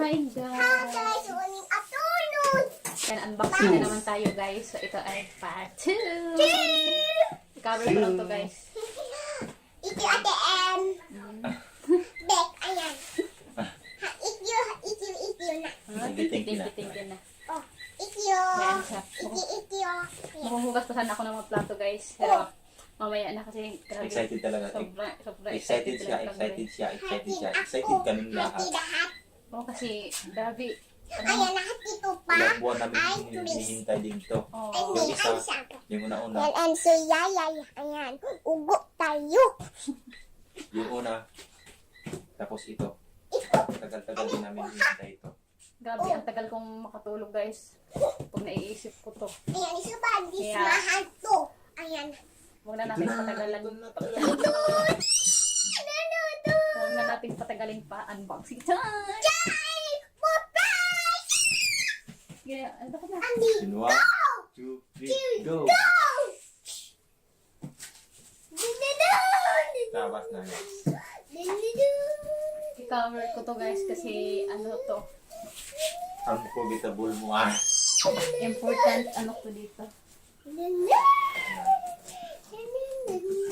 Hi guys! Uling atulog! Yan, unboxing na naman tayo guys. So ito ay part 2. I-cover ko lang to guys. Ito ate M. Bek, ayan. Ito na. Thank you na. Oh, ito. Yan siya. Ito. Mahuhugas pa sana ako ng mga plato guys. Pero mamaya na kasi grabe. Excited talaga. Sobra Excited siya. talaga kami. Excited kaming lahat. Hati lahat. Oo kasi grabe. Ayan, lahat ito pa. Ilang buwan namin Ay, twist. hinihintay dito. Oo. Ay, Yung may isa, ay sabi. yung una-una. Yan, and so yayay. Ayan, ugo tayo. Yung una. Tapos ito. Ito. Tagal-tagal din namin hinihintay ito. Grabe, ang tagal kong makatulog guys. Pag naiisip ko to. Ayan, isa pa. This Yeah. mahal to. Ayan. Huwag na natin patagalan. Ano to? Huwag na natin patagalin pa. Unboxing time! Yay! Surprise! Yeah, ano ka na? Andi, In go! 1, 2, 3, go! Go! Dun-dun-dun! Tabas na guys. Dun-dun-dun! I-cover ko to guys kasi ano to. Unforgettable mo ah. Important ano to dito. Dun-dun!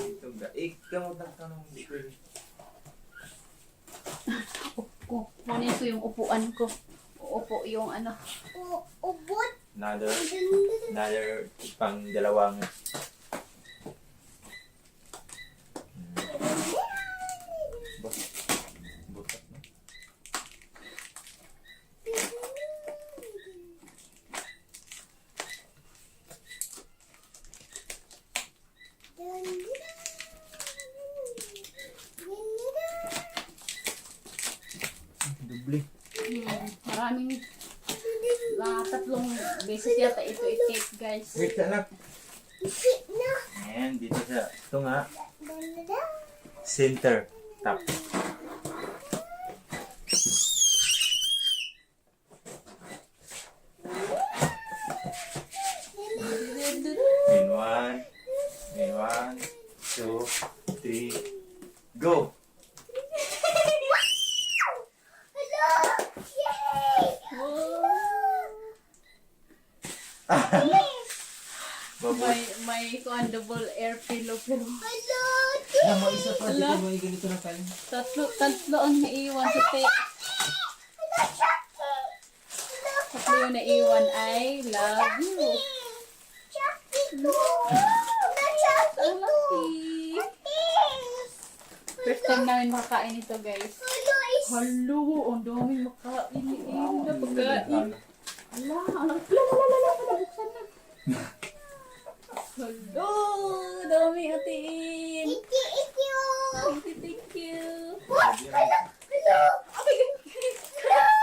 Ito ga. Ikaw na tanong dito. Kunin ko yung upuan ko. Uupo yung ano. Ubot! Another pang dalawang butat na. Doble. Maraming tatlong beses yata ito i-tape guys. Wait lang. Isip na! And dito sa ito nga Dun-dun-dun! center top. In one, 2, 3, go! Hello! Yay! Baboy. May double air pillow pero Hello! Mo isa pa Ala. dito may ganito na kayo. tatlo ang naiwan sa tape. Hello, Chucky! Hello, Tatlo yung naiwan ay love you. Chucky ko! Hello, Chucky Ang ko! laki. Yes! First time namin makakain ito guys. Hello, is... Hello, ang daming makain ni Ina pagkain. Ala, alam, buksan na. Hello, dami atiin. Iki! Thank you. What? Hello! Hello!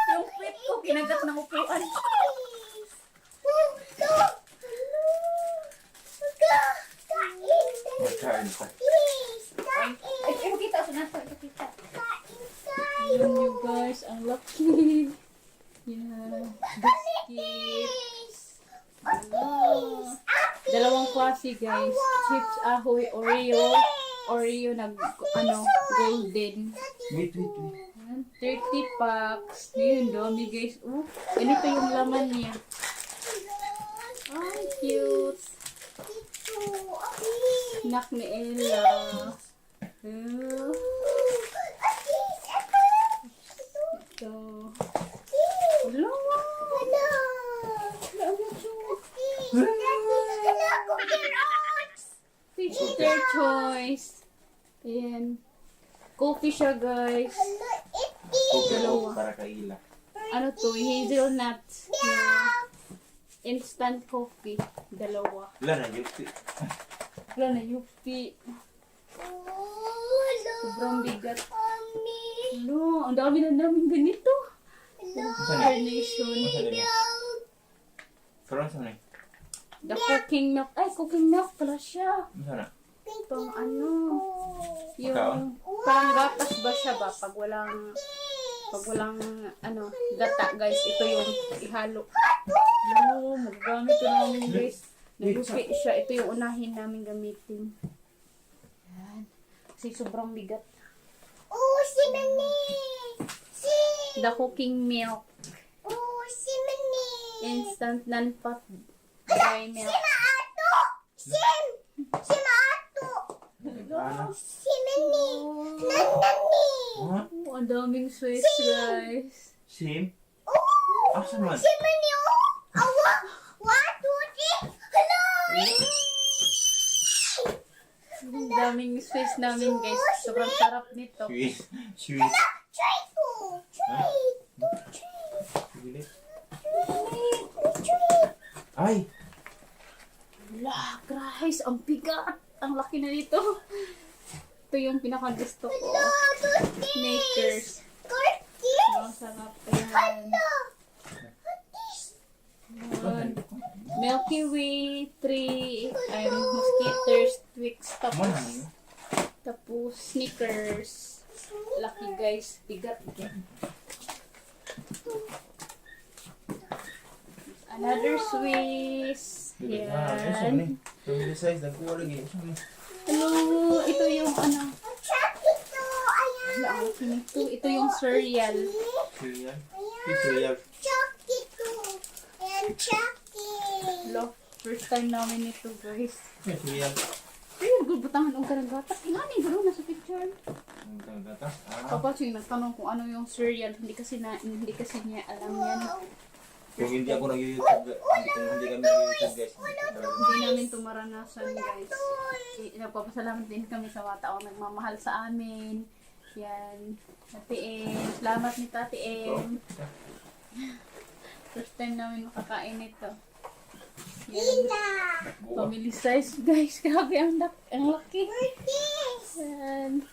Yung plate ko, kinagat ng upuan. Yes! Oh, hello! Hello! Hello! Kain! Magkain pa. Yes! Kain! Ay, makita ako nasa. Makita. Kain Ayan tayo! you guys, ang laki. Yan. Biscuit. Yes! Wow. Dalawang klase guys. Chips Ahoy Oreo. Oreo na golden. Wait. Yan, 30 packs. Yun, dami guys. Oh, ganito yung laman niya. Ay, cute. Snack ni Ella. Oh, ito. Hello. Fish their choice. Ayan. Coffee siya guys. Dalawa. Para kay Ila. Ano to? Hazelnut. Instant coffee. Dalawa. Wala na yupi. Wala na yupi. Sobrang bigat. Ano? Ang dami na namin ganito. Carnation. Karon sa na. The cooking milk. Ay, cooking milk pala siya. Sana. Pang ano. Yung Pagkaon? parang gatas ba siya ba? Pag walang ano, gata guys. Ito yung ihalo. No, magagamit ko namin guys. Nalupi siya. Ito yung unahin namin gamitin. Yan. Kasi sobrang bigat. Oh, si Nani! Si The cooking milk. Oh, si Mani. Instant non-fat dry milk. Ato! Sim! Si Ato! Ano? Si Mani. Oh, Nani. Ha? ang daming sweets, guys. Sim? Oh! Asa man? Si Mani, oh! Awa! 1, 2, 3! Hello! Ang daming sweets namin, guys. Sobrang sarap nito. Sweet. Sweet. Try ko! Try! Bili. Try! Ay! Wala, guys. Ang bigat. Ang laki na nito. Ito yung pinaka-gusto ko. Snickers. Corky! Ang sarap. Ayan. Ayan. Milky Way, 3 Mosquitoes, Twix, Man. tapos Snickers. Laki, guys. Bigat. Another Swiss. Bili. Asa man Yan. eh? Family size. Nagkuha lagi. Asa man eh? Hello. Ito yung ano. Chocolate to! Ayan! Wala, ang laki nito. Ito yung cereal. Cereal. Ayan! Cereal. Chocolate to! Ayan, chocolate! Hello. First time namin ito, guys. Cereal. Ayun, gulbutangan ang karagatas. Ingani, gano'n nasa picture. Ang tagata. Ah. Kapag yung nagtanong kung ano yung cereal, hindi kasi niya alam yan. Kung hindi ako nag-YouTube, kung hindi kami nag-YouTube guys, Hindi namin ito maranasan, guys. Nagpapasalamat din kami sa mga taong nagmamahal sa amin. Yan. Ate M. Salamat ni Tati M. First time namin makakain ito. Yan. Family size, guys. Grabe, ang laki. Yan.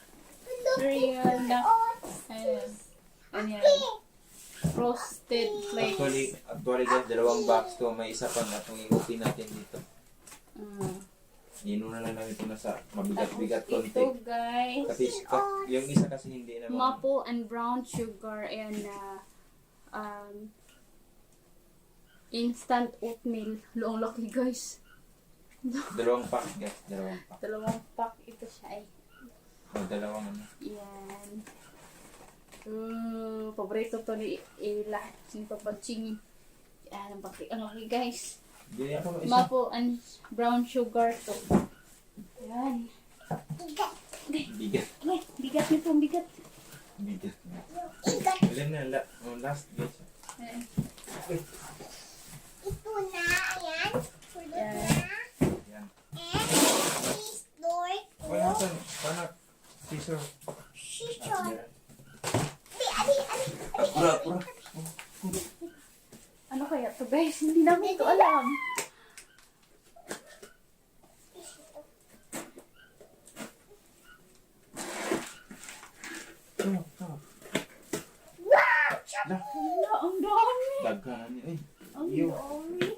Cereal na. Ayan. Ayan. Frosted flakes. Actually guys, dalawang box to, may isa pa na itong i-open natin dito. Inuna lang namin ito na sa mabigat-bigat konti. Ito, guys. Kasi yung isa kasi hindi naman. Maple and brown sugar and instant oatmeal. Ang laki, guys. Dalawang pack guys, dalawang pack. Dalawang pack ito siya ay. Dalawang ano. Yan. Paborito to ni Ila. Yung papatsing. Yan, ang laki. Ang laki, guys. Bili ako ng isa. Maple and brown sugar to. Yan. Bigat. Ay, bigat nito, ang bigat. Bigat. Ilan na, last guys. Ayan. Ito na, ayan. Sulod Yan. na. Yan. And please, Lord, Wala natin, paano? Scissor. Shishon. Ali. Pura. Ano kaya to, guys? Hindi namin ito alam. Wow! Lah, Wala, ang dami. daghan niya. Ay, Ang Yo. dami.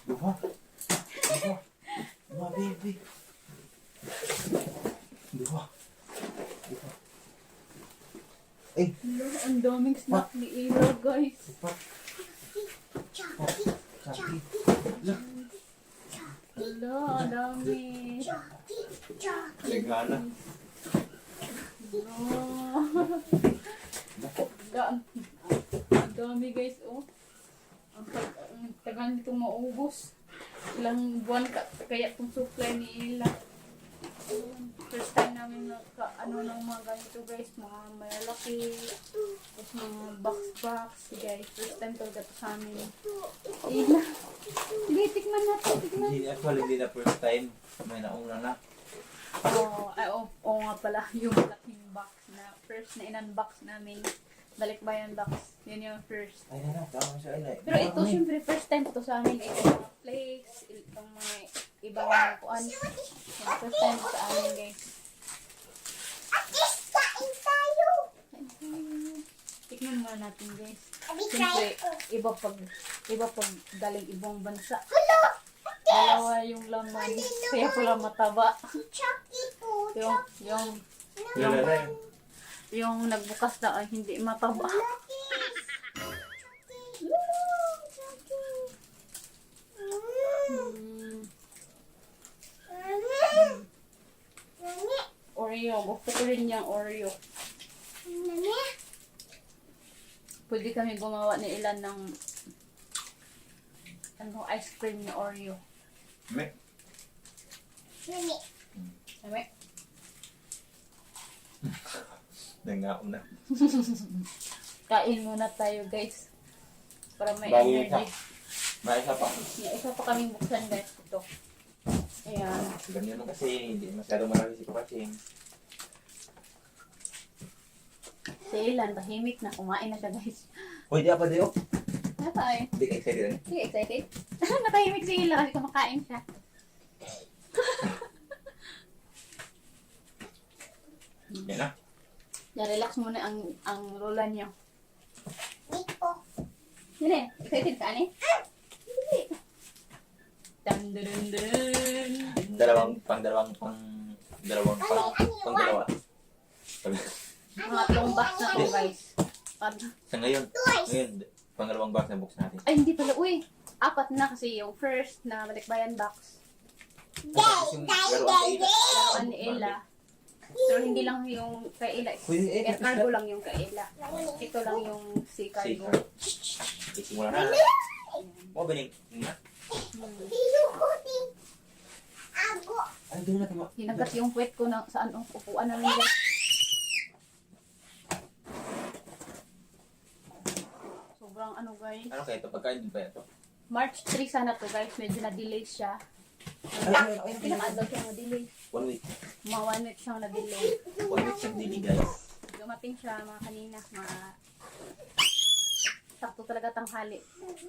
duha. Duha, baby. Duha. Ay, Wala, ang daming snack ni Ila, guys. upat. Chocolate. Saki. Lah, Wala, ang dami. Chocolate. regala. Ang dami, guys, oh. Ang tagal nitong maubos. Ilang buwan kaya itong supply ni Ila. First time namin ano ng mga ganito, guys, mga malalaki. Tapos mga box, guys. First time talaga ito sa amin. Ila. Sige, tikman natin, tikman. Hindi, actually, hindi na first time. May nauna na. Oo nga pala, yung malaking box na first na in-unbox namin. Balikbayan box. Yun yung first. Ay, na, tama siya. Ay, Pero ito, syempre, first time to sa amin. Ito mga flakes, itong mga ibang mga kuan. Yan, first time to sa amin, guys. Atis, kain tayo. Tikman muna natin, guys. Abi, Siyempre, try ko. iba pag galing ibang bansa. Hello! Dalawa yung laman. Kaya pala mataba. Chocolate po. Yung yung nagbukas na ay hindi mataba. Oreo. Gusto ko rin yung Oreo. pwede kami gumawa ni Ilan ng ano, ice cream na Oreo. May. Nini. Sabi? Nangaon na. Kain muna tayo guys. Para may Bagay energy. May isa pa. Yeah, isa pa kaming buksan guys. Ito. Ayan. Ganyan lang kasi, hindi masyadong malaki si Kapaching. Si Ilan, tahimik na. Kumain na siya guys. Hoy, di apa Deo? Ano tayo? Hindi ka excited eh. Sige, excited. Natahimik si Ilan kasi kumakain siya. Yan na. Yeah, relax muna ang lola niyo. Dito. Hindi, excited ka, ani? Hindi. Dun, dun, dun, dun. Pang-dalawa. Mga tatlong box na to, guys. Sa ngayon, pangalawang box na box natin. Ay, hindi pala. Uy, 4 na kasi yung first na balikbayan box. Yung laruan sa ila. Laruan ni Ella. Pero hindi lang yung kay Ella. Air cargo lang yung kay Ella. Ito lang yung si cargo. Isimula na. Mo ba na? Hinukutin. Ako. Ay, doon natin mo. Hinagat yung puwet ko na saan upuan na nila. Sobrang ano guys. Ano kaya ito? Pagkain din ba ito? March 3 sana to guys. Medyo na-delay siya. Ay, Pinaka-daw siya na-delay. 1 week. Mga 1 week siyang na-delay. 1 week siyang dili, guys. Dumating siya mga kanina. Mga sakto talaga tanghali.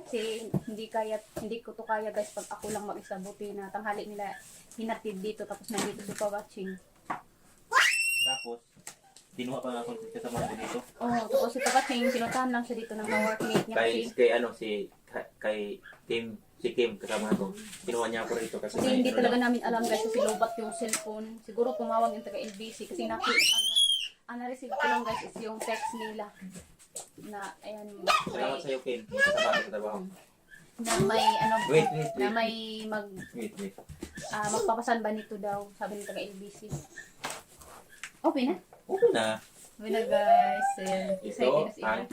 Kasi hindi ko to kaya guys pag ako lang mag-isa. Buti na tanghali nila hinatid dito tapos nandito si pa-watching. Tapos, dinuha pa nga ako kasama natin dito. Oh, tapos si pa-watching, pinuntahan lang siya dito ng mga workmate niya kasi Kay Kim, si Kim kasama ko. Kinuha niya ako rito kasi hindi talaga namin alam guys kasi lobat yung cellphone. Siguro tumawag yung taga-LBC kasi ang na-receive ko lang guys is yung text nila na ayan Salamat sa'yo, Kim. Kasama ko sa trabaho. na may ano Wait. na may Wait. magpapasan ba nito daw sabi ng taga-LBC. Okay na? Okay na. Okay na guys. Ayan. Excited Ito na si ang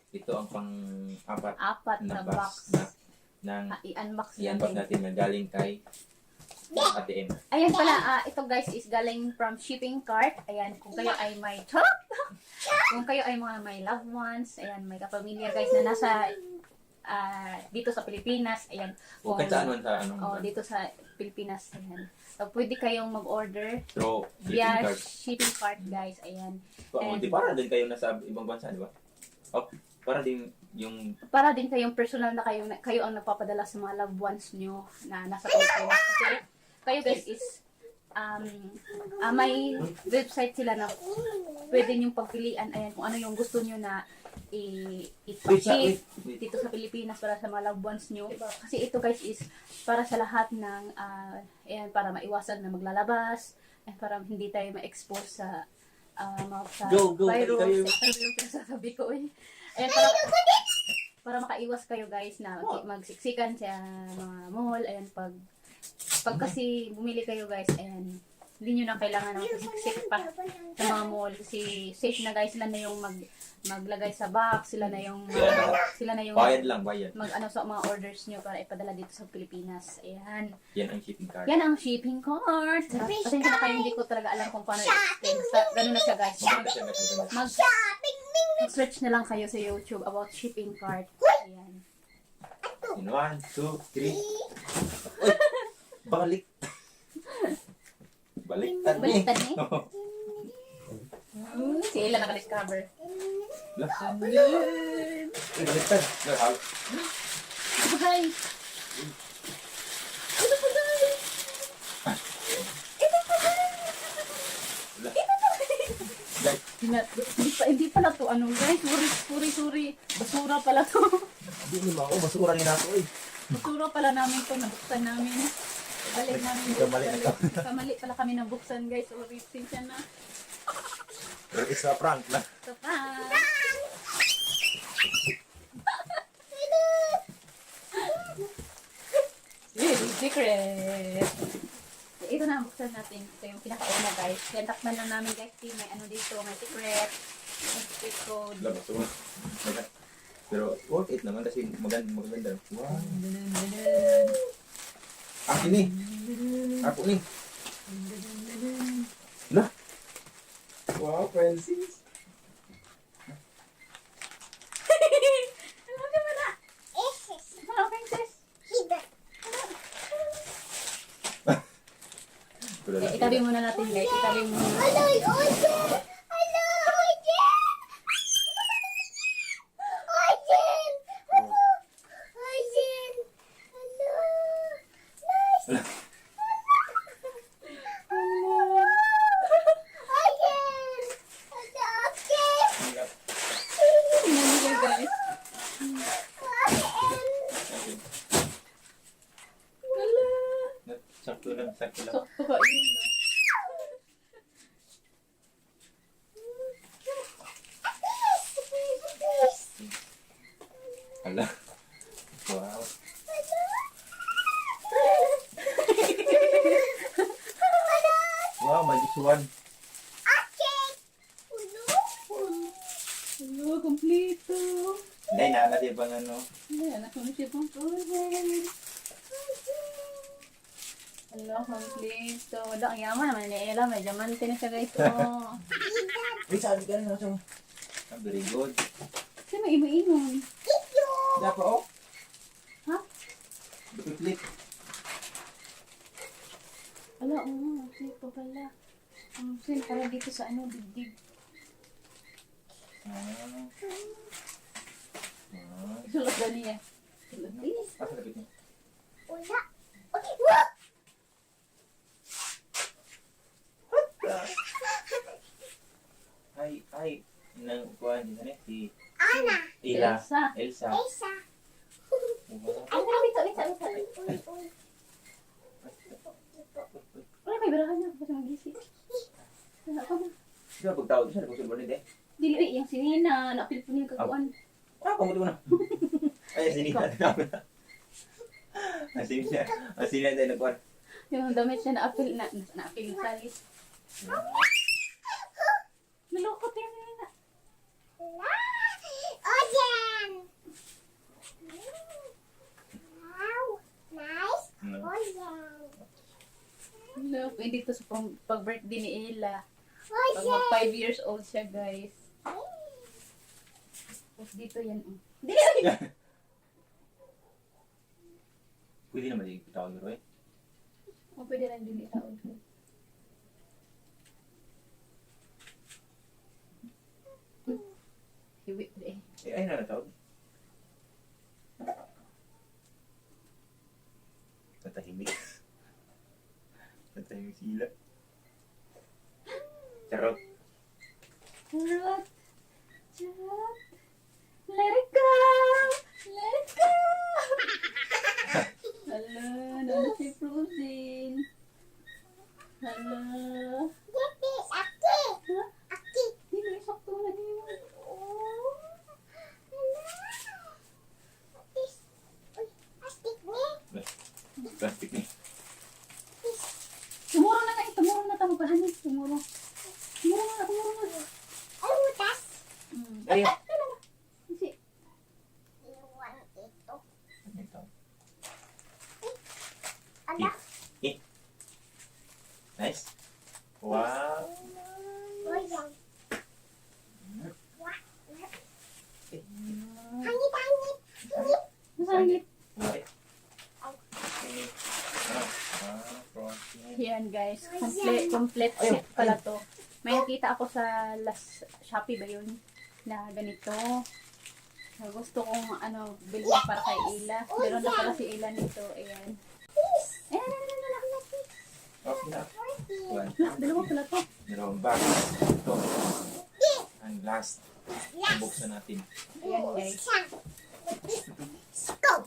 ito ang pang-apat 4 na na box. box na I-unbox i-unbox natin. natin na galing kay ATM. Ayan pala, ito guys is galing from shipping cart. Ayan, kung kayo ay may kung kayo ay mga may loved ones, ayan, may kapamilya guys na nasa dito sa Pilipinas, ayan. Okay, saan man sa Dito sa Pilipinas, ayan. So, pwede kayong mag-order through via shipping card. shipping cart guys, ayan. Di para din kayo nasa ibang bansa, di ba? Oh, para din yung Para din kayong personal na kayo ang nagpapadala sa mga loved ones nyo na nasa Pilipinas. Kasi kayo guys is may website sila na pwede nyong pagpilian ayan kung ano yung gusto nyo na i-ship dito sa Pilipinas para sa mga loved ones nyo. Kasi ito guys is para sa lahat ng ayan, para maiwasan na maglalabas and para hindi tayo ma-expose sa virus. Ano yung pinasasabi ko eh. Ayan, para makaiwas kayo guys na magsiksikan sa mga mall. Ayan, pag kasi bumili kayo guys, ayan, hindi nyo na kailangan ng siksik pa sa mga mall. Kasi safe na guys, sila na yung maglagay sa box, sila na yung bayad. mag-ano sa mga orders nyo para ipadala dito sa Pilipinas. Ayan. Yan ang shipping card. Yan ang shipping cart. Pasensya na kayo, hindi ko talaga alam kung paano i-explain. Ganun na siya guys. Mag-search na lang kayo sa YouTube about shipping cart. Ayan. 1, 2, 3. Uy! Balik! Baliktad eh. Baliktad eh. Si Ella naka-discover. Uy, baliktad. Ito guys. Ito pa guys. Hindi pala to ano guys. Sorry. Basura pala to. Hindi mo ako, basura ni nato eh. Basura pala namin to. Nabuksan namin. Balik namin. Kamali pala kami nabuksan guys. Sorry. Sinsya na. Pero isa prank na. Ito pa. Secret. Ito na, buksan natin. Ito yung pinakauna guys. Yan, takman lang namin guys. May ano dito, may secret. Plastic code. Labas ko. Pero worth it naman kasi maganda. Wow. Akin ni. Ako ni. Lah. Wow, Francis. Ano ka ba na? Eses. Ano, princess? Hida. Itabi muna natin guys. Itabi muna. Hello, Ojen! Hello, Ojen! Ojen! Hello! Ojen! Hello! Nice! Ojen! Hello, okay! Tingnan guys. Ojen! Wala. Sakto lang. Sakto ka yun. No? Ala. Wow. Wow, magisuan. Hello, kompleto. Hindi, nakalagay bang ano? Ayan, ako na siya pang Hello, kompleto. Wala, ang yaman naman ni Ella. May diamante na siya guys. Oh. Wait, sabi ka na sa very good. Kasi may iba-inon. Dapat oh. Ha? Click. Ala, oo. Okay pa pala. Sin, para dito sa ano, digdig. Sulot ba niya? Sulot niya. Asa lapit niya? Wala. Okay, wah! Ay, nang kuhan din na si Ana. Elsa. Elsa. Esa. Wow. Ay, wala, wait. Uy, uy. Wala, may barahan niya. Kasi mag-isip. Wala ka na. Siya pagtawag siya, nagpusul ba nito? Dili, yung sinina. Napil po niya kakuan. Pamuti mo na. Ay, sinita na. Asin tayo nagkuhan. Yung damit niya na-apil sa list. Nalukot yung sinina. Ojen! Wow! Nice! Ojen! Hello, pwede to sa pag-birthday ni Ella. Pag Ojen! mag 5 years old siya, guys. Tapos dito yan. Dili! Pwede naman yung pitawag mo, Roy. O, pwede lang dili taon ko. Hiwi, eh. Ay, natawag. Natahimik. Natahimik sila. Charot. Charot! Charot! Let it go! Let it go! Hala, naman si Frozen. Hala. Get this! Aki! Ha? Aki! Hindi, sakto na din yun. Oh! This! Uy! Astik ni! Plastic ni. Tumuro na ito. Tumuro na ito. Magpahanin. Tumuro. Tumuro na. Ay, butas! Ay, Kasi, Iwan ito. ito. Ala! Nice. Wow. Ojen! Eh, Hangit! Hangit! masangit. okay. Frozen. Yan guys. Complete set pala to. May nakita ako sa last Shopee ba yun? Na ganito. Gusto kong bilhin para kay Ella. Meron na pala si Ella nito. Ayan. Ayan. Okay na. One. Dalawa pala to. Meron back. Ito. And last. Buksan natin. Ayan guys. Go!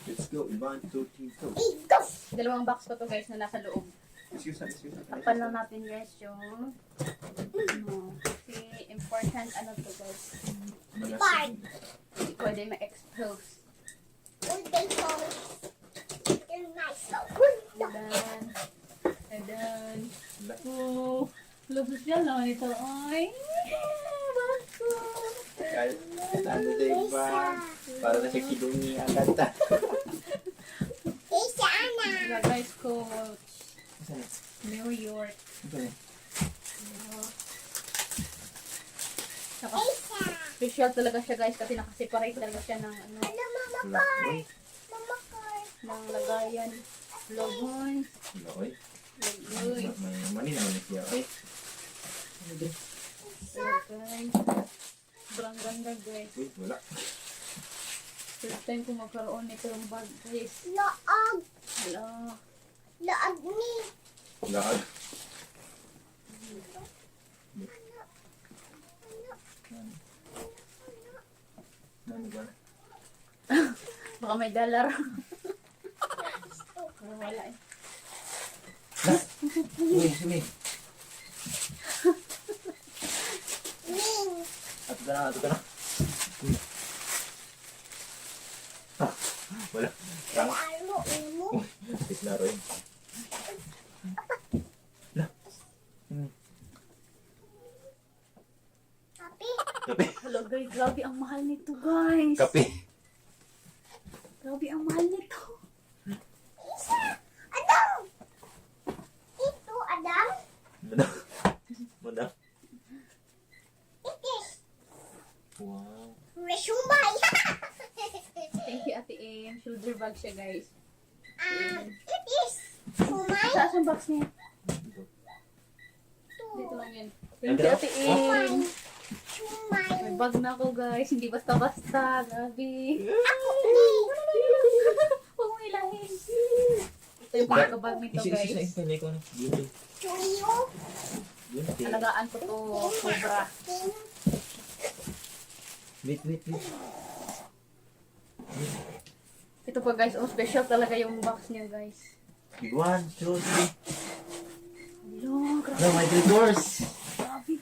Let's go. 1, 2, 3, go. Go! Dalawang box ko to guys na nasa loob. Excuse me. Tapan lang natin guys yung kasi important to guys. Part. Hindi pwede ma-expose. Uy, they fall. They're nice. And then, oh, social naman ito. Ay, Ano sa iba? Para na siya kidungi ang kanta. Isa na. Wala guys, coach. Saan? New York. Saan? Saka, Isa. special talaga siya guys kasi nakaseparate talaga siya ng ano, Ano, Mama Wala. Car? Uy. Mama Car. ng lagayan. Logoy. Wala, uy. Logoy. May mani naman siya. Ay. Ano din? Guys. Sobrang ganda guys. Uy, wala. First time ko magkaroon nito yung bag guys. Laag. Wala. Laag ni. Laag. Ano ba? Baka may dollar. Pero wala eh. Uy, sumi. Ning. Ato ka na, ato ka na. Ah, wala. Tama. Lalo, imo. Tislaro yun. La. Papi. Kape. Hello guys, grabe ang mahal nito guys. Kape. Grabe ang mahal nito. Isa. Adam. Ito, Adam. Madam. Madam. Itis. Wow. Resumay. Thank you Ate Em. Shoulder bag siya guys. Itis. Sumay. Saan ang box niya? Dito lang yan. Thank you Ate Em. Sumay. May bag na ako guys. Hindi basta-basta. Grabe. Ako ni. Huwag mo ilahin. Ito yung pagkabag nito Isi guys. sa internet ko na. Beauty. Chuyo. Beauty. Alagaan ko to. Sobra. King. Wait. Ito pa guys. Oh, special talaga yung box niya guys. 1, 2, 3. Hello. Grabe. No, Michael Kors.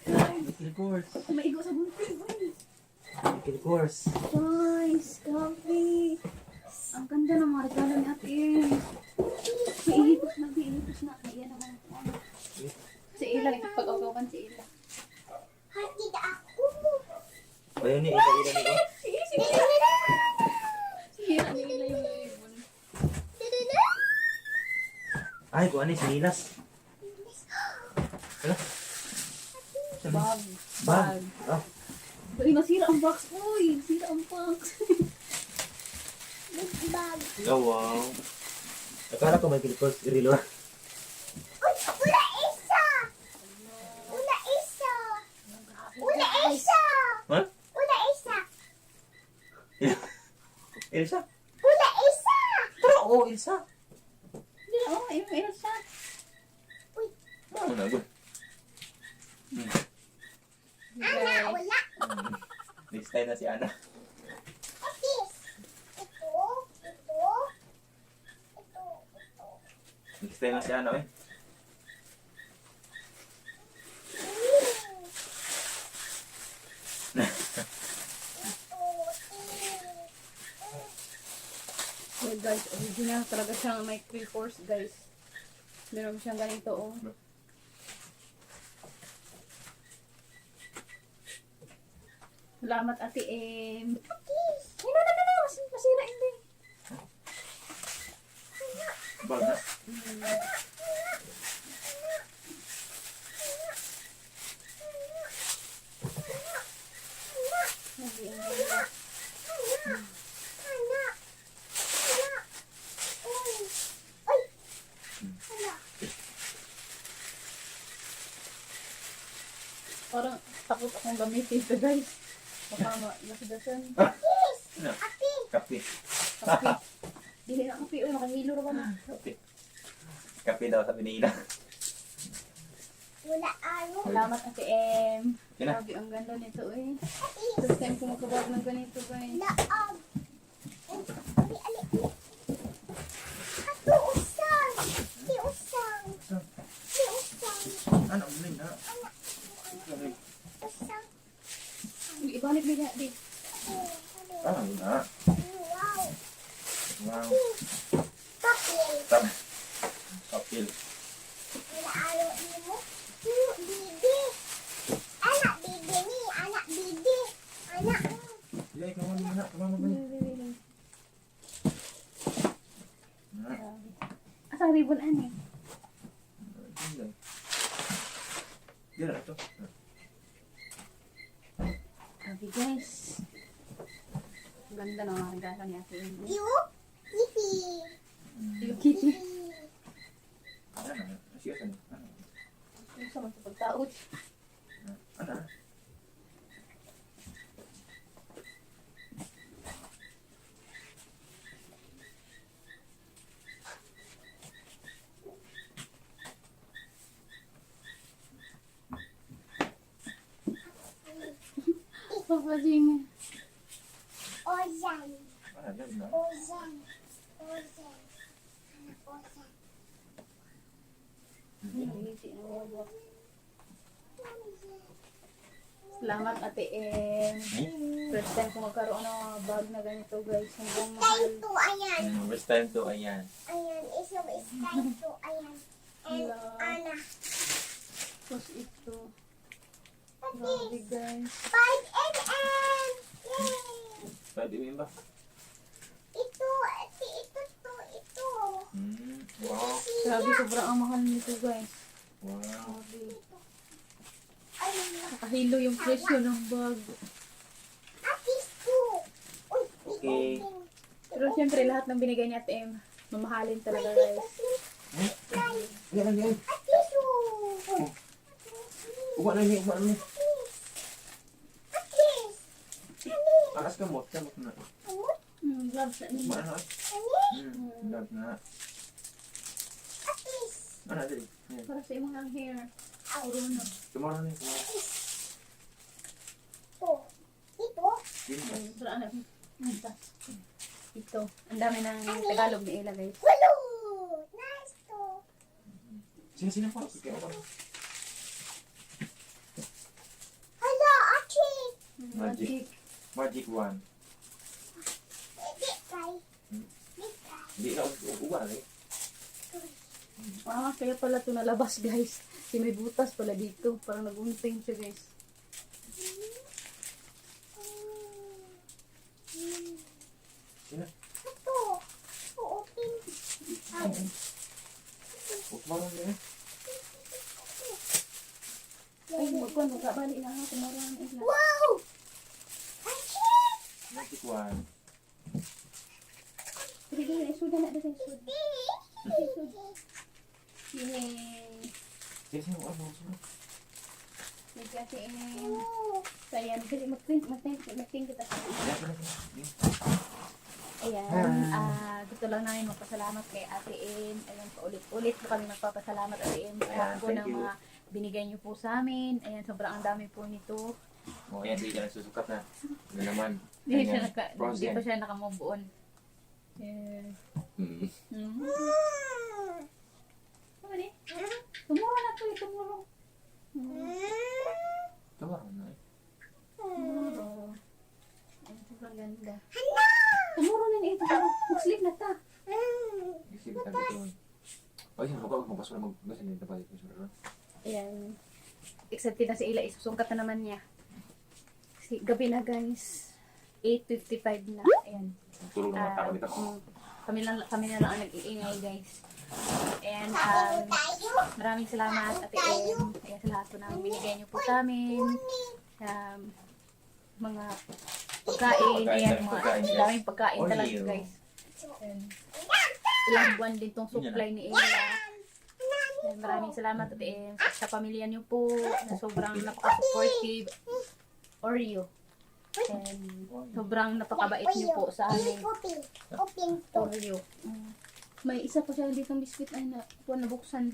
Guys. Michael Kors. Maigo sa buntis. Michael Kors. Guys. Grabe. Ang ganda ng mga regalo ni Ate Em. Iipos na. Ayan naman. Si Ila. Pag-agawan si Ila. Hatid ako. Ayun ni, ila ni ko. Hira ni Ila yung ibon. Ay, kung ano yung sinilas. Ano? Bag. Bag. Ah, Uy, nasira ang box. Uy, nasira ang box. Big bag. oh, wow. Akala ko Michael Kors, Irilo. Uy, ula isa. Ula isa. Ula isa. Ha? Ula isa. Elsa? Ula isa. Pero, oo, Elsa. Oh, yung Elsa. Ano na, good. Ana, Guys. ula. Next time na si Ana. Otis. Ito. Next time na si Ana, eh. Yeah, guys, original talaga siyang may Michael Kors, guys. Meron siyang ganito, oh. Salamat, Ate Em. No. Masira hindi. Bag na. Hindi, ang ganda. Parang takot akong gamitin ito, guys. Baka malasdasan. Ano? Kape. Kape. Dili na kape. Uy, makahilo na ba na? Kape. Kape daw, sabi ni Ina. Wala ano. Salamat, Ate Em. Yan na. Grabe, ang ganda nito, eh. First time ko makabag ng ganito, guys. Laag. Ali, ali. Ato usang. Di usang. Di usang. Ano, ulit na. Usang. Ibalik nila, di. Ah, yun na. Wow. Wow. Papel. Tama. Kapil. Wala ano mo. Bibi. Anak bibi ni. Anak bibi. Anak. Sige, kamama mo na. Kamama mo na. Asang ribbon ani? Diyan na ito. Grabe guys. Ang ganda ng mga regalo ni Ate Em. You. Kitty. Yung kitty. Ano? Siya saan? Yung sa mga pagtaot. Ano? Papasing. Ozan. Ano? Ano? Ozan. Ozan. Ozan. Salamat Ate Em. First time ko magkaroon ng mga bag na ganito guys. Hanggang mahal. Time to ayan. First time to, ayan. Ayan. Isa is time to ayan. And Hello. Ana. Tapos ito. Grabe guys. 5 Yay! Pwede mo yun ba? Ito, ito. Wow. Grabe sobrang ang mahal nito guys. Wow. Grabe. Ayun. Nakahilo yung presyo ng bag. Atis ko. Uy, Okay. Pero syempre lahat ng binigay ni Ate Em, mamahalin talaga guys. Yan, yan. Atis ko. Uwa na niya, uwa na niya. Atis. Akas ka mo, samot na. Gloves na Uwa niya. na. Love na. Atis. Ano, dali. Yan. Para sa imong ang hair. Puro na. Tomorrow na yun. Tomorrow. Ito. Ito. Yun ba? Para ano. Ito. Ang dami ng Tagalog ni Ella guys. Hello. Nice to. Sino po? Sige, ako. Hello, Atis. Magic. Magic one. Hindi kay. Hindi na, uwa na eh. Ah, kaya pala ito nalabas guys. Kasi may butas pala dito. Parang nag-unting siya guys. Sino? Ito. Open. Tomorrow na yun. Ay, magkuhan. Magkabali na ako. Tumarang Ella. Wow. Atis. Magic one. Sige, sige. Isuda na dito. Isuda. Yay. Sino? Ano? Thank you, Ate Em. So, ayan. Kasi mag-think kita sa Ayan, gusto lang namin magpasalamat kay Ate Em. Ayan, paulit-ulit po kami magpapasalamat Ate Em. Sa po Thank ng you. mga binigay niyo po sa amin. Ayan, sobrang ang dami po nito. Oh, yan, di ka nagsusukat na. Ano naman? Hindi Ayan, pa frozen. siya nakamove on. Ayan. Mm. Ano ni? Tumuro na to eh, tumuro. Tomorrow na eh. Tumuro. Ayan, sobrang ganda. Tumuro na niya ito. Mag-sleep na ta. Isip ka dito. Oh, yan, magpapasok na mag-gas na yung tapalit ko sa Ayan. Excited na si Ila. Isusungkat na naman niya. Kasi gabi na guys. 8:55 na. Ayan. Tulog na mga tao dito. Kami na lang ang nag-iingay guys. And maraming salamat Ate Em. Ayan sa lahat po na binigay niyo po sa amin. Mga pagkain. Ayan, Pagkain, guys. daming pagkain Oreo. talaga guys. Ayan. Ilang buwan din tong supply ni Ella. Ayan, maraming salamat Ate Em. Sa pamilya niyo po na sobrang napaka-supportive. Oreo. And sobrang napakabait niyo po sa amin. Open. Open to. Oreo. May isa pa siya dito biscuit ay na nabuksan.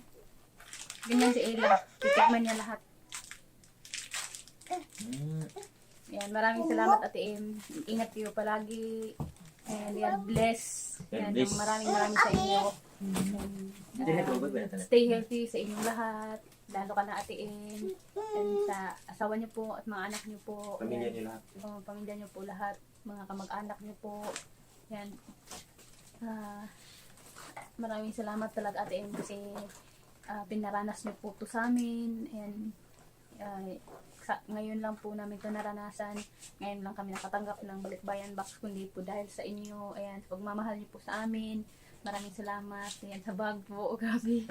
Ganyan si Ella. Titikman niya lahat. Yan, maraming salamat Ate Em. Ingat kayo palagi. And God bless. Yan, God bless. maraming sa inyo. Stay healthy sa inyong lahat. Lalo ka na Ate Em. And sa asawa niyo po at mga anak niyo po. Pamilya Yan. niyo lahat. Pamilya niyo po lahat. Mga kamag-anak niyo po. Yan. Maraming salamat talaga Ate Em kasi pinaranas niyo po to sa amin. And ngayon lang po namin ito naranasan. Ngayon lang kami nakatanggap ng Balikbayan box, kundi po dahil sa inyo. Ayan, sa pagmamahal niyo po sa amin. Maraming salamat. Ayan, sa bag po. Grabe.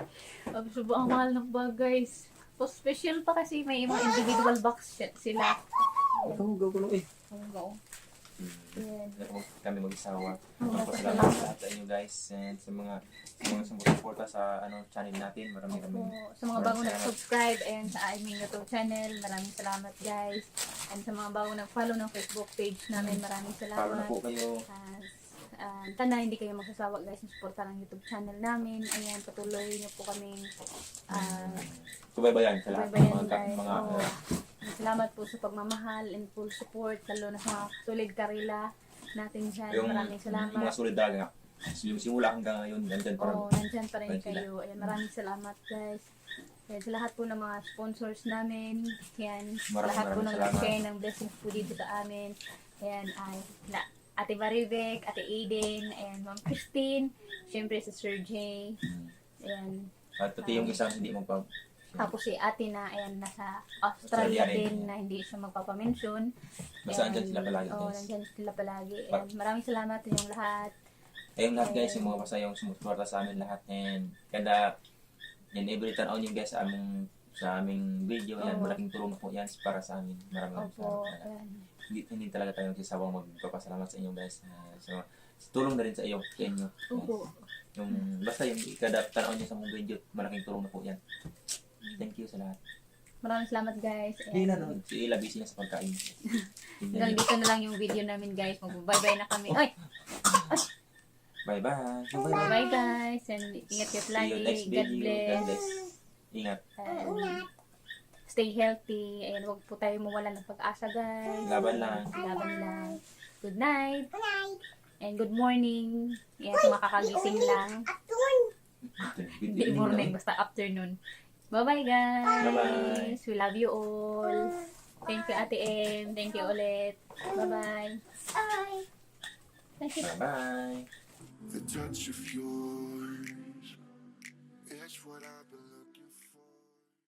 Sobrang mahal ng bag, guys. So, special pa kasi may mga individual box sila. Ikaw, gagawin eh. Oo. Ayan. Kami mag-isawa. Magpasalamat sa lahat sa inyo guys and sa mga sumusuporta sa channel natin. Maraming Sa mga bagong nag-subscribe and sa aming YouTube channel, maraming salamat guys. And sa mga bagong nag-follow ng Facebook page namin, maraming follow na salamat. po kayo. Tanda, hindi kayo magsasawa guys, suporta ng YouTube channel namin. Ayan, patuloy niyo po kaming Subaybayan sa lahat ng subaybayan mga guys. Oo. Salamat po sa pagmamahal and full support, lalo na sa mga solid karila natin dyan. Maraming salamat. Yung mga solid talaga. Simula hanggang ngayon, nandyan pa rin. Oo, nandyan pa rin Nandyan sila. kayo. Ayan, maraming salamat guys. Ayan, sa lahat po ng mga sponsors namin. Ayan, sa lahat po ng maraming salamat. nag-share ng blessings po dito sa amin. Ayan, ay, Ate Maribek, Ate Aiden, and Ma'am Christine. Siyempre si Sir Jay. Ayan. At pati yung isang hindi mo pa. Tapos si ate na, ayan, nasa Australia Australia din na hindi siya magpapamention. Basta andyan sila palagi Oo, guys. nandyan sila palagi. Ayan, maraming salamat sa inyong lahat. Ayun lahat guys, yung mga masayang sumusuporta sa amin lahat. And kada every time on yung guys sa aming video, yan, Oo. malaking tulong na po yan para sa amin. Maraming Opo, salamat. ayan. Hindi talaga tayo nagsasawang magpapasalamat sa inyo guys. Sa tulong na rin sa inyo. Yan. Opo. Basta yung kada tanaw niyo sa mong video, malaking tulong na po yan. Thank you sa lahat. Maraming salamat guys. Hindi Ayan. na, si Ila busy na sa pagkain. Hanggang dito na lang yung video namin guys. Mag-bye-bye na kami. Ay! Bye-bye. Bye guys. And ingat kayo See lagi. you next God video. God bless. bless. Ingat. And stay healthy. Ayan, huwag po tayo mawala ng pag-asa guys. Laban lang. Laban lang. Good night. Good night. And good morning. Ayan, kung makakagising lang. Hindi morning, basta afternoon. Bye-bye guys. Bye-bye. We love you all. Thank you Ate M. Thank you ulit. Bye-bye. Bye. Thank you. Bye-bye. The touch of yours is what I believe.